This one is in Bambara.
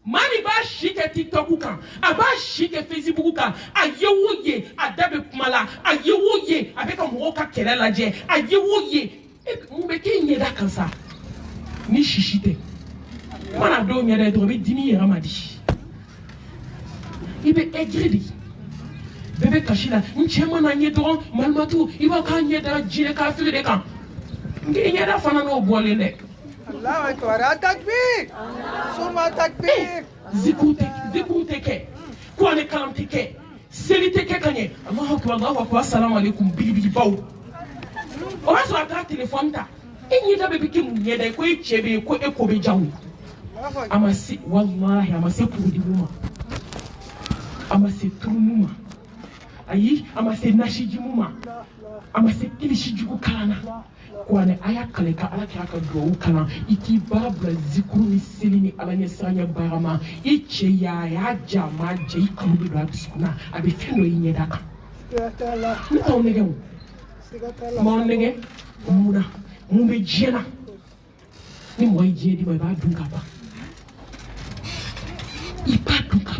Maa min b'a si kɛ TikTok kan, a b'a si kɛ Facebook kan, a ye o ye, a da bɛ kuma la, a ye o ye, a bɛ ka mɔgɔw ka kɛlɛ lajɛ, a ye o ye, mun bɛ k'e ɲɛda kan sa ni sisi tɛ? Mana dɔw ɲɛda ye dɔrɔn, i bɛ dimi i yɛrɛ ma di, i bɛ aigri de. Bɛɛ bɛ kasi la. N cɛ mana ɲɛ dɔrɔn, malimatu, i b'a k'a ɲɛ dara jinɛ kafiri de kan. N k'i ɲɛda fana n'o bɔlen dɛ. Allahu akbar. Takbir. Summa takbir. Zikiru tɛ, zikiru tɛ kɛ, kuranɛ kalan tɛ kɛ, seli tɛ kɛ ka ɲɛ. Alahu akubar, alahu akubar, asalamu aleykum, bilibilibaw. O b'a sɔrɔ a t'a telefɔni ta. E ɲɛda bɛɛ bɛ kɛ mun ɲɛda ye? Ko e cɛ bɛ yen, ko e ko bɛ diya o ye. A ma se, walahi, a ma se kurudimu ma, a ma se turumu ma, ayi, a ma se nasijimu ma, a ma se kilisi jugu kalan na. Kuranɛ a y'a kalan ka Ala kira ka duwawu kalan, i k'i baara bila zikuru ni seli ni Ala ɲɛsiranɲɛ baara ma. I cɛ y'a y'a ja, a ma ja, i kanu bɛ don a dusukun na, a bɛ fɛn dɔ i ɲɛda kan. Siga t'a la. Ne t'aw nɛgɛ o. Siga t'a la. M'aw nɛgɛ mun na? Mun bɛ diɲɛ na? Ni mɔgɔ ye diɲɛ d'i ma, i b'a dun ka ban, i b'a dun ka